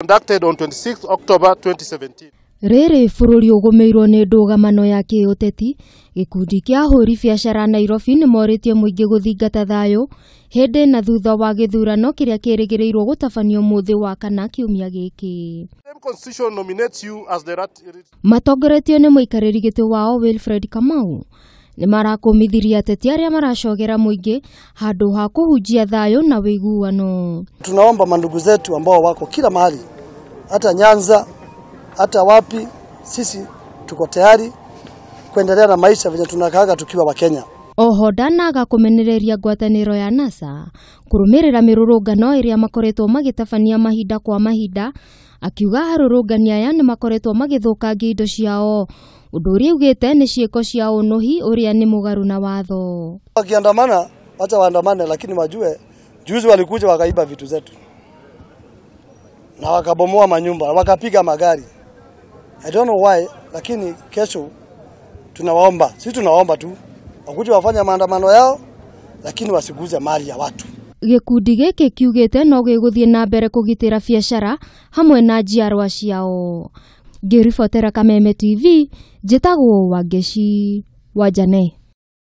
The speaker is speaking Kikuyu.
Conducted on 26 October 2017. Rĩrĩ bũrũri ũgũmĩirwo nĩ ndũgamano ya kĩũteti, gĩkundi kĩa ahũri biacara Nairobi nĩmorĩtie mũingĩ gũthingata thayũ hĩndĩ na thutha wa gĩthurano kĩrĩa kĩrĩgĩrĩirwo gũtabanio mũthĩ wa kana kiumia gĩkĩ. Same constitution nominates you as the rat. Matongoretio nĩ mũikarĩri gĩtĩ wao Wilfred Kamau, nĩmarakũmithirie ateti arĩa maracogera mũingĩ handũ ha kũhunjia thayũ na ũiguano. Tunaomba mandugu zetu ambao wako kila mahali, hata Nyanza, hata wapi, sisi tuko tayari kuendelea na maisha venye tunakaaga tukiwa Wakenya. Oho ndanaga kũmenereria ngwatanĩro ya NASA kũrũmĩrĩra mĩrũrũngano ĩrĩa makoretwo magĩtabania mahinda kwa mahinda, akiuga arũrũngani aya nĩmakoretwo magĩthũkangia indo ciao, ũndũ ũrĩa augĩte nĩ ciĩko cia ũnũhi ũrĩa nĩ mũgarũ na watho. Wakiandamana, wacha waandamane, lakini wajue juzi walikuja wakaiba vitu zetu na wakabomoa manyumba, wakapiga magari. I don't know why, lakini kesho tunawaomba, sisi tunawaomba tu wakuje wafanye maandamano yao, lakini wasiguze mali ya watu. Gĩkundi gĩkĩ kiugĩte no gĩgũthiĩ na mbere kũgitĩra biacara hamwe na njiarwa ciao. Ngĩribotera Kameme TV, njĩtagwo Wangeci Wanjane.